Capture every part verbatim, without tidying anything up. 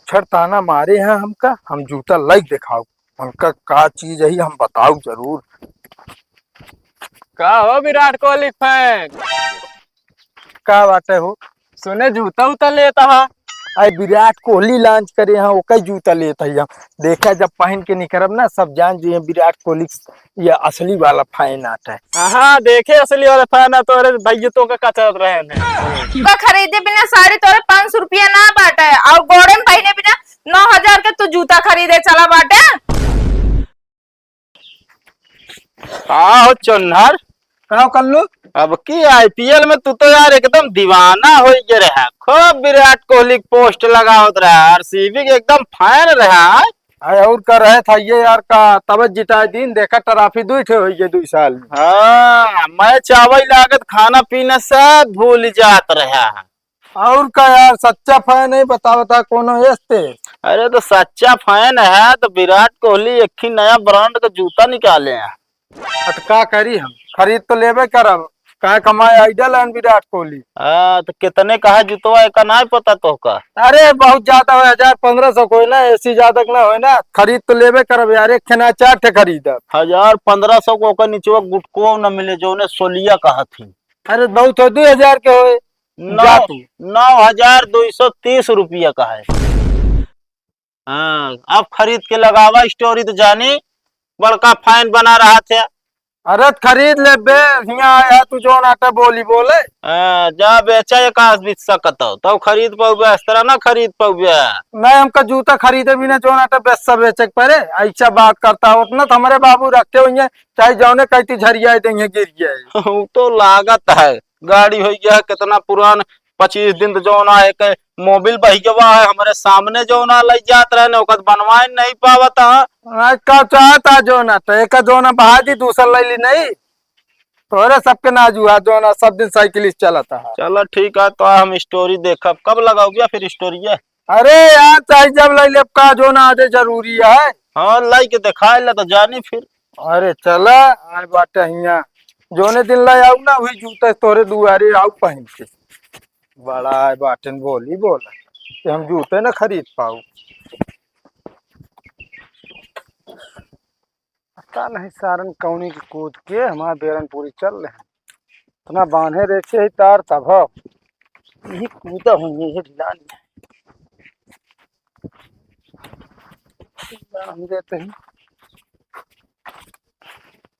मच्छर ताना मारे हैं हमका, हम जूता लाइक देखाउ, उनका का चीज है हम बताउ जरूर। का हो विराट कोहली फैन? का बाटे हो? सुने जूता उता लेता हा। अरे विराट कोहली लॉन्च करे हैं, ओकर जूता लेत है हम। देखा जब पहन के निकरब ना, सब जान जइहे विराट कोहली ये असली वाला फैन आटे। हाँ, देखे असली वाला फैन है, तोरे भैया तो का कचरत रहे हैं। का खरीदे बिना साड़ी तोरे पाँच सौ रुपया ना बाटे, और गोड़े में पहने बिना नौ हजार के तू जूता खरीदे चला बाटे। का हो चोन्हर? का हो कल्लू? अब की आईपीएल में तू तो यार एकदम दीवाना हो गए रहा, खूब विराट कोहली के पोस्ट लगावत रहा, आरसीबी के एकदम फैन रहा। अरे और का रहे था ये यार, का तब जिताए दिन, देखा ट्रॉफी दुई ठे होई गए दुई साल में। हाँ, मैच आवई लागत खाना पीना सब भूल जात रहा। और का यार, सच्चा फैन है, बतावता कोनो एस्ते। अरे तो सच्चा फैन है तो विराट कोहली एक ही नया ब्रांड का जूता निकाले हैं। अब का करी हम, खरीद तो लेबे करब, काहे कि हमारे आइडल हैं विराट कोहली। हाँ, तो कितने का है जूतवा, एका नाहीं पता तोहका? अरे बहुत ज्यादा हो, हजार पन्द्रह सौ कोई ना, एसी ज्यादा के ना होए ना, खरीद तो लेबे करब यार, एक ठे ना चार ठे खरीदब। हजार पन्द्रह सौ को ओकर निचवा गुटको न मिले, जौने सोलिया कहत ही। अरे बहुत हो, दुई हजार के होए, नौ, जा तू। नौ हजार दुई सौ तीस रुपया का है। हाँ, अब खरीद के लगावा स्टोरी तो जानी, बड़का फैन बना रहा थे। अरे खरीद ले बे, हियाँ आया तू जौन आटा बोली बोले। हाँ, जा बेचा एक आस बिस्सा कतौ, तब खरीद पउबे, इस तरह ना खरीद पउबे। नहीं, हमका जूता खरीदे बिना जौन आटा बेस्सा बेचे के पड़े, ऐसा बात करता होत ना तो हमारे बाबू रखे हुए हैं, चाहे जौने कहती झरिया देंगे गिर गया है। वो तो लागत है, गाड़ी हो गया है कितना पुरान, पच्चीस दिन तो जौन आए के मोबिल बह गवा है, हमारे सामने जौन आ लग जात रहे ना, ओकर बनवाए नहीं पावत है। आज का चाहता जौन आ, तो एक जौन आ बहा दी, दूसर ले ली नहीं। तोरे सबके नाजू है, जौन आ सब दिन साइकिल से चलता है। चलो ठीक है, तो हम स्टोरी देखब, कब लगाओगे फिर स्टोरी है? अरे यार, चाहे जब ले लेब का, जौन आ जे जरूरी है। हाँ, लाई के दिखाए ला तो जानी फिर। अरे चला, आए बाटे हियाँ, जौने दिन ले आऊ ना, वही जूता तोरे दुआरे आऊ पहन के। बड़ा आए बाटन बोली बोला कि हम जूते ना खरीद पाऊ। पता नहीं सारन कौनी के कूद के हमार बेरन पूरी चल रहे हैं। इतना बांधे रेखे है तार तब हो। यही कूदा हूँ, यही ढिला नहीं है। बांध देते हैं।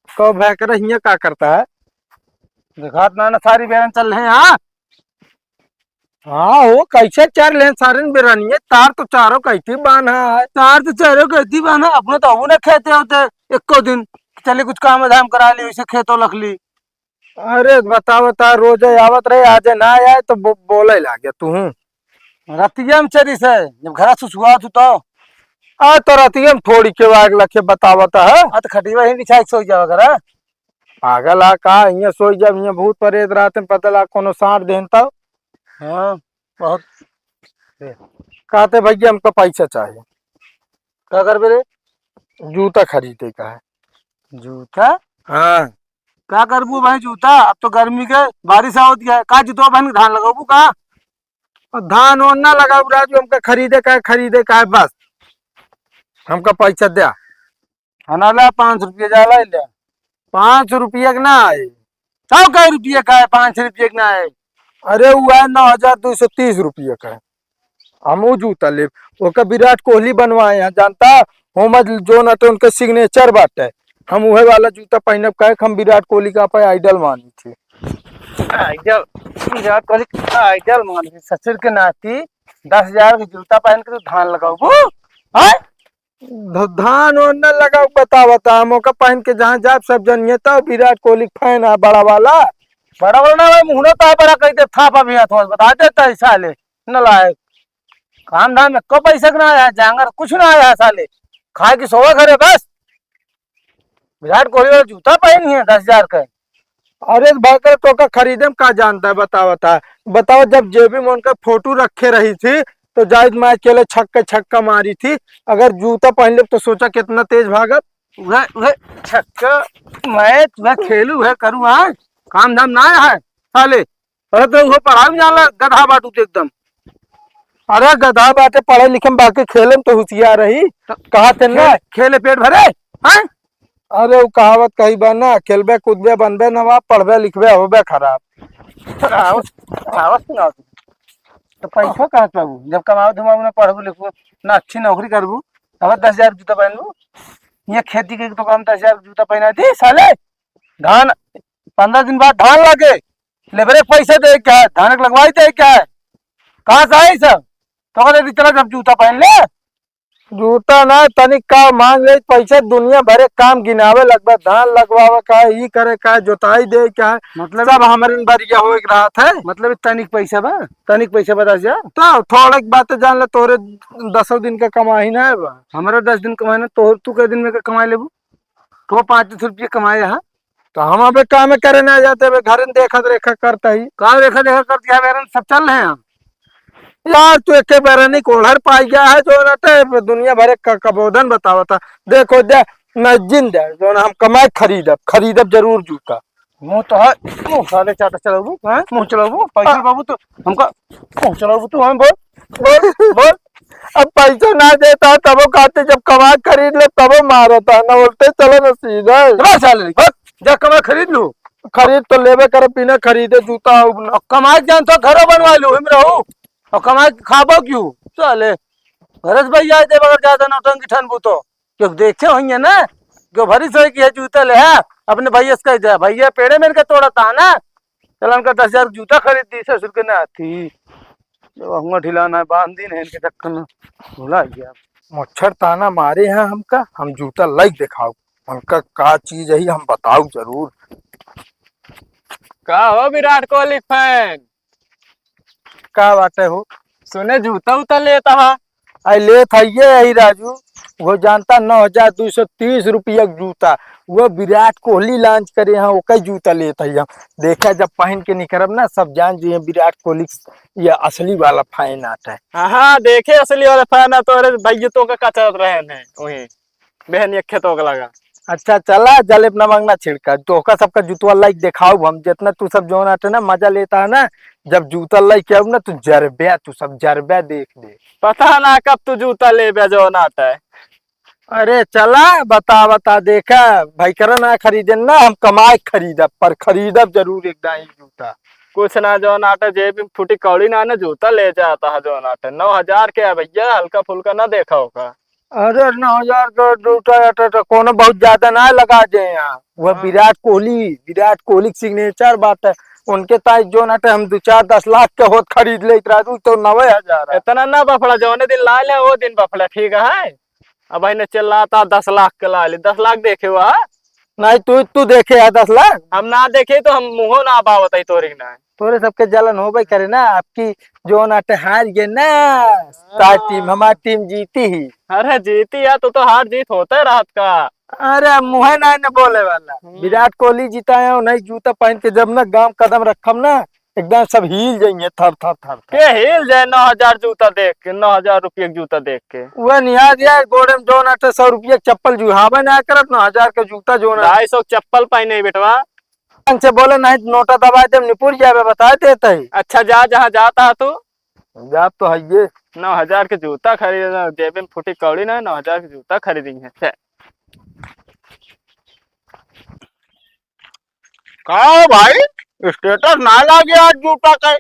तो भैकर हियाँ का करता है? दिखात ना, ना सारी बेरन चल रहे हैं, हाँ? हाँ हो, कैसे चर लेन सारिन बेरनिये, तार तो चारों कहती बान्हा है। तार तो चारों कहती बान्हा, अपने तो अबू ना खेते होते एको दिन, चले कुछ काम धाम करा ली, वैसे खेतों लख ली। अरे बताओ, तार रोज आवत रहे, आज ना आए तो बो-, बोले लागे तू। रतिया में चरी से, जब घरा सुसुआ तू तो। आ तो रतिया में थोड़ी के वाग लखे बतावत है। आ तो खटिया ही बिछा के सो जावा करा। पागल आ का, हियाँ सोई जब हियाँ भूत प्रेत रात में पता ला कोनो साँट देन तब। हाँ, बहुत। कहते भैया हमका पैसा चाही। का करबे रे? जूता खरीदे का है। जूता? हाँ। का करबू भाई जूता? अब तो गर्मी के बारिश आवत है, का जूता पहन के धान लगाबू का? और धान वान ना लगाबू राजू, हमका खरीदे का है, खरीदे का है बस। हमका पैसा द्या। हनाला पाँच रुपया जाला ले। पाँच रुपया के ना आए। सौ कै रुपया का है, पाँच रुपया के ना आए। अरे वो है नौ हजार दो सौ तीस रुपया का है। हम वो जूता लेब, ओकर विराट कोहली बनवाए हैं, जानता? होमर जोन अटे उनके सिग्नेचर बाटे। हम उहे वाला जूता पहनब, काहे कि हम विराट कोहली का अपन आइडल मानी थी। आइडल, विराट कोहली का आइडल मानी थी। ससुर के नाती दस हजार के जूता पहन के तू धान लगाबू? हाँ? ध-, धान वान न लगाओ, बतावत है, हम ओका पहन के जहाँ जाब सब जनिए, तो विराट कोहली के फैन है बड़ा वाला। बड़ा वाला ना भाई, मुहना तो बड़ा कह दे, थापा भी हाथ में बता देता है साले, नलायक। काम धाम में को पैसा के ना आया, जांगर कुछ ना आया साले, खाए की सोवे घरे बस। विराट कोहली वाला जूता पहनी है दस हजार का। अरे भाई, करे तो का खरीदे में का जानता है, बतावत है, बताओ, जब जेबी में उनका फोटो रखे रही थी, तो जाहिद मैं अकेले छक्का छक्का मारी थी। अगर जूता पहन ले तो सोचा कितना तेज भागत। वह, वह छक्का, मैं, मैं खेलू है, करूँ, हाँ? काम धाम ना है, साले। अरे तो वो पढ़ाई में जाला, गधा बाटू तो एकदम। अरे गधा बाटे, पढ़े लिखे में बाकी खेले में तो हुसियार रही। तो कहा थे ना? खेल, खेले पेट भरे, हैं? अरे उ कहावत कही बा ना, खेलबे कूदबे बनबे नवाब, पढ़बे लिखबे होबे खराब। कहावत, कहावत सुनाओ तुम। तो पैसा कहाँ से पाबू? जब कमाओ धमाओ ना, पढ़बू लिखबू ना, अच्छी नौकरी करबू, तब दस हजार जूता पहनबू। ये खेती के तो काम दस हजार जूता पहना दी साले। धान, पन्द्रह दिन बाद धान लागे, लेबरे के पैसा दे के है, धान के लगवाई दे के है। कहाँ से आई सब? तो कहते, "चला जब जूता पहन ले।" जूता ना, तनिक का मांग ले पैसा, दुनिया भरे काम गिनावे लगबा, धान लगवावे का है, ई करे का है, जोताई दे का है, मतलब सब हमरे बरिया हो एक रात है। मतलब तनिक पैसा बा, तनिक पैसा बता जा। तो थोड़े बात जान ले, तोरे दसों दिन का कमाई ना है बा। हमारा दस दिन कमाई ना, तोहर तू कै दिन में का कमाई लेबू? तो पाँच सौ रुपये कमाए है। तो हम अबे काम करे ना जाते, अबे घर में देखा देखा करता ही। का देखा देखा करती है, मेरे सब चल रहे हैं हम। यार, तू एक बार नहीं कोढ़र पाई गया है, जो ना ते दुनिया भर का कबोधन बतावता। देखो दे, मैं जिंदा है, जो ना हम कमाए खरीदब, खरीदब जरूर जूता। मुँह तो है, मुँह साले चाटा चलाबू, हैं? मुँह चलाबू, पैसा बाबू तो हमका मुँह चलाबू तू, हैं? बोल, बोल, बोल। अब पैसा ना देता, तबो कहते, "जब कमा खरीद ले, तबो मारता।" ना बोलते, "चलो ना सीधा।" चलो साले, हट, जा कमा खरीद लू। खरीद तो लेबे करे, बिना खरीदे जूता हो ना। और कमाई जान तो घरो बनवा लू, हिम रहू। और कमाई खाबो क्यों? साले, घरस भैया दे बगर ज्यादा नौटंकी ठनबू तो। क्यों देखे होइए ना, क्यों भरी सोई कि ये जूता ले है, अपने भैया से कह दे, "भैया पेड़े मेरे के तोड़ा था ना, चल उनका दस हजार जूता खरीद दी, ससुर के नाती।" जब हुआ ढिलाना है, बांध दिन है इनके चक्कर में, भुला गया। मच्छर ताना मारे हैं हमका, हम जूता लाइक दिखाओ, उनका का चीज है हम बताओ जरूर। का हो विराट कोहली फैन? का बाटे हो? सुने जूता उता लेता हा? आई लेत हइये यही राजू, वो जानता नौ हजार दो सौ तीस रुपया के जूता, वो विराट कोहली लॉन्च करे हैं, ओकर जूता लेत हई हम। देखा जब पहन के निकरब ना, सब जान जी विराट कोहली ये असली वाला फैन आटा है। हाँ, हाँ, देखे असली वाला फैन है, तो अरे भैया तो का कचरत रहे हैं वहीं। बहन एक खेतों का लगा। अच्छा, चला, जलेब नमक ना छिड़का, तोहका सबका जूतवा लाइक देखाउब हम, जितना तू सब जौन आटे ना, मजा लेता है ना, जब जूता लाइक आउब ना, तू जरब्या, तू सब जरब्या देख ले। पता ना कब तू जूता लेब्या जौन आटे। अरे चला, बता, बता, देखा, भाई करा ना खरीदे ना, हम कमाए खरीदब, पर खरीदब जरूर एक दाई जूता। कुछ ना, जौन आटे जेब में फूटी कौड़ी ना, ना जूता ले जाता है, जौन आटे नौ हजार के है भैया, हल्का फुल्का ना देखा होगा। अरे, नौ हजार के जूता अटे तो कोनो बहुत ज्यादा ना लगा दे यहाँ। वह हाँ। विराट कोहली, विराट कोहली के सिग्नेचर बात है। उनके ताई जो ना हम दो चार दस लाख के होत खरीद लेत राजू, तो नवे हजार है। इतना ना बफड़ा, जौने दिन ला ले, वो दिन बफड़ा, ठीक है। अब भाई ने चिल्लाता दस लाख के ला ले, दस लाख देखे हुआ है? नहीं, तू, तू देखे है दस लाख? हम ना देखे तो हम मुँहो ना बावत है तोरे के ना। तोरे सबके जलन होबे करे ना, आपकी जौन आटे हार गए ना, तार हाँ। टीम, हमार टीम जीती ही। अरे जीती यार, तू तो हार जीत होते रहत का। अरे मुँहे ना ने बोले वाला। हम्म। विराट कोहली जीता है, उन्हें जूता पहन के जब ना गाँव कदम रखम ना, एकदम सब हिल जाएंगे थर थर थर थर। के हिल जाए नौ हजार जूता देख के, नौ हजार रुपये के जूता देख के? वह निहार यार, गोड़े में जौन आटे सौ रुपये के चप्पल जुहावे ना करत, नौ हजार के जूता जौन आटे। ढाई सौ के चप्पल पहने ही बेटवा। ढंग से बोले, नहीं तो नोटा दबा दे, निपुर जाबे, बता देते ही। अच्छा, जा, जहाँ जाता है तू। जा तो है ये। नौ हजार के जूता खरीदे, जेबे में फूटी कौड़ी ना, नौ हजार के जूता खरीदी है। छे। का भाई, status ना लागे आज जूता के?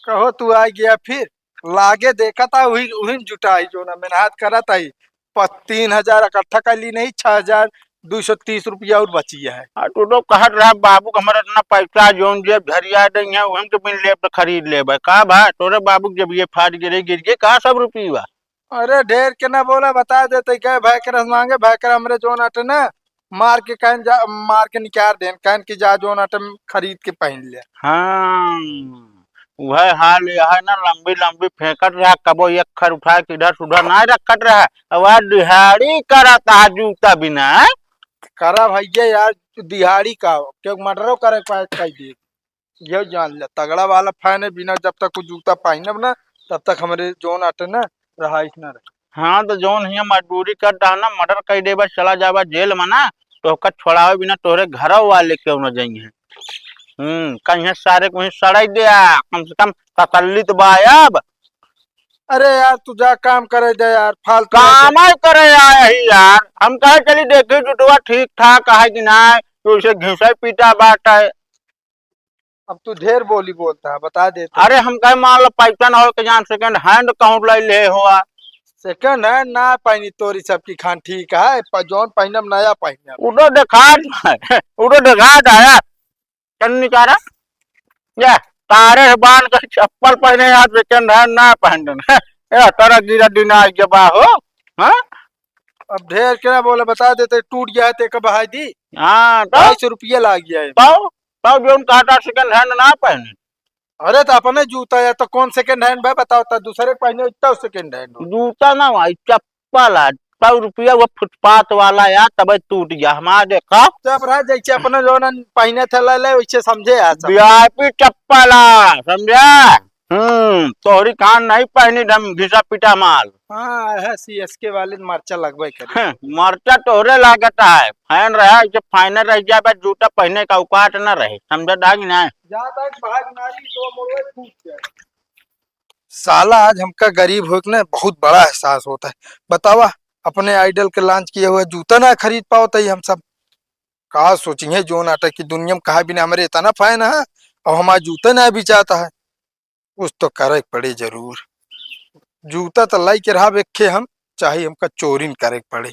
कहो तू आ गया फिर, लागे देखा था वही, वही जुटाई जो ना मेहनत करत आई। प-, तीन हजार इकट्ठा कर ली नहीं, छह हजार दो सौ तीस रुपया और बची है। हाँ, तू तो कहत रहा बाबू के हमारे इतना पैसा जौन जेब झरिया दे हैं, हम तो बिन लेब तो खरीद लेबे। का भा, तोरे बाबू के जब ये फाट गिरे, गिर गए, का सब रुपया? अरे ढेर के ना बोला, बता देते, गए भाई के रस मांगे, भाई के हमरे जौन आटे ना, मार के कहन जा, मार के निकाल देन, कहन कि जा जौन आटे खरीद के पहन ले। हाँ, वह हाल यह है ना, लंबी लंबी फेंकत रहा, कबो एक खर उठा के इधर से उधर ना रखत रहा। अब आज दिहाड़ी करत आ जूता बिना, हैं? करा भैया यार, दिहाड़ी का, क्यों मर्डरो करे पाए, कह दे। ये जान ले, तगड़ा वाला फैन है, बिना जब तक वो जूता पहनब ना, तब तक हमरे जौन आटे ना, रहाइश ना रहे। हाँ, तो जौन हियाँ मजदूरी करता है ना, मर्डर कर देबा, चला जाबा जेल में ना, तो ओकर छोड़ावे बिना तोहरे घरों वाले क्यों न जाइए। हम्म, कहीं सारे को वहीं सड़ाई दे आ, कम से कम तसल्ली तो बा अब। अरे यार, तू जा काम करे दे यार, फालतू काम है। करे आया ही यार, हम कहे चली देखी जुटवा ठीक ठाक है कि ना, तो उसे घिसे पीटा बात है। अब तू ढेर बोली बोलता है, बता देता। अरे हम कहे मान लो पैसा ना हो के जान second hand कहूँ ले ले हो। Second hand ना पहनी, तोरी सबकी खान ठीक है, प-, जौन पहनब नया पहनब। उधर देखा है, उधर देखा है यार। चल निकारा। ये तारे से बांध के चप्पल पहने यार, second hand ना पहनन। ए, तारा गिरा दिन आ जबा हो। हाँ? अब ढेर के ना बोले, बता देते, टूट गया है, ते कब बहाई दी? हाँ, तो? ढाई सौ रुपया लाग गया है। तो, तो जौन कहता second hand ना पहने। अरे, तो अपने जूता या तो कौन second hand भाई बताओ, तो दूसरे के पहने इतना second hand हो। जूता ना भाई, चप्पल है, सौ रुपया वो फुटपाथ वाला यार, तबे टूट गया। हमारा देखा। चुप रह, जैसे अपने जौन पहने थे ले ले, वैसे समझे यार सब। VIP चप्पल है, समझा? हम्म, तोहरी खान नहीं पहनी हम घिसा पिटा माल। हाँ, है CSK वाले मरचा लगबे करे। हम्म, मरचा तोहरे लागत है, fan रहा, इसे final रह जाए, बस जूता पहने का औकात न रहे, समझा था कि नहीं? जा तक भाग नारी तो मोड़वे फूट जाए। साला, आज हमका गरीब होए के ना बहुत बड़ा एहसास होता है। बतावा, अपने idol के launch किए हुए जूता ना खरीद पावत ही हम सब। का सोचिहैं जो नाटक की दुनिया में कहा बिना हमरे इतना fan है और हमारा जूता ना बिचाता है। कुछ तो करे के पड़े जरूर। जूता तो लाई के रहा बेखे हम, चाहे हमका चोरी न करे के पड़े।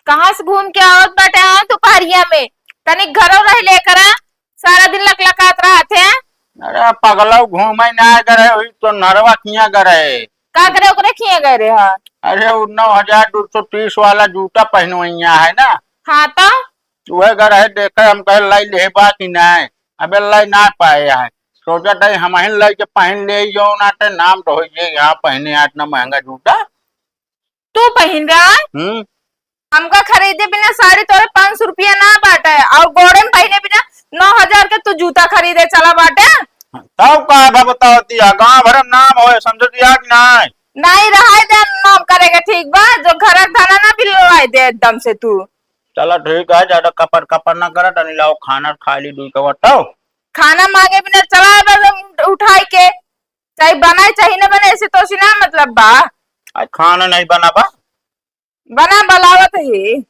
कहाँ से घूम के आवत बाटे, हाँ, दोपहरिया में? तनिक घरो रह ले करा, सारा दिन लकलकात रहत है। अरे पगलऊ, घूमे ना गए हुई तो नरवा किया गए। का करे ओकरे किए गए रहे हा? अरे वो नौ हजार दो सौ तीस वाला जूता पहनवैया है ना। हाँ तो? वह घर है, देखे हम कहे लाई ले बा कि नहीं। अबे लाई ना पाए है, सोचा था हम ही लाई के पहन ले, जो ना ते नाम तो हो ये यहाँ पहने आज ना महंगा जूता। तू पहिन रहा है? हम्म। हमका खरीदे बिना साड़ी तोरे पाँच सौ रुपया ना बाटे, और गोड़े में पहिने बिना नौ हजार के तू जूता खरीदे चला बाटे। तब का भा बतावती है, गाँव भर में नाम होए, समझती है कि नहीं? नहीं रहाई दे नाम करेगा, ठीक बा, जो घर का धना ना बिलवाई दे एकदम से तू। चला ठीक है, ज्यादा कपर कपर ना करा, तनी लाओ खाना खा ली, दुई कवर तो। खाना मांगे बिना चला बस उठाई के, चाहे बनाए चाहे ना बने, ऐसे तो सी ना मतलब बा। आज खाना नहीं बना बा। बना बलावत ही।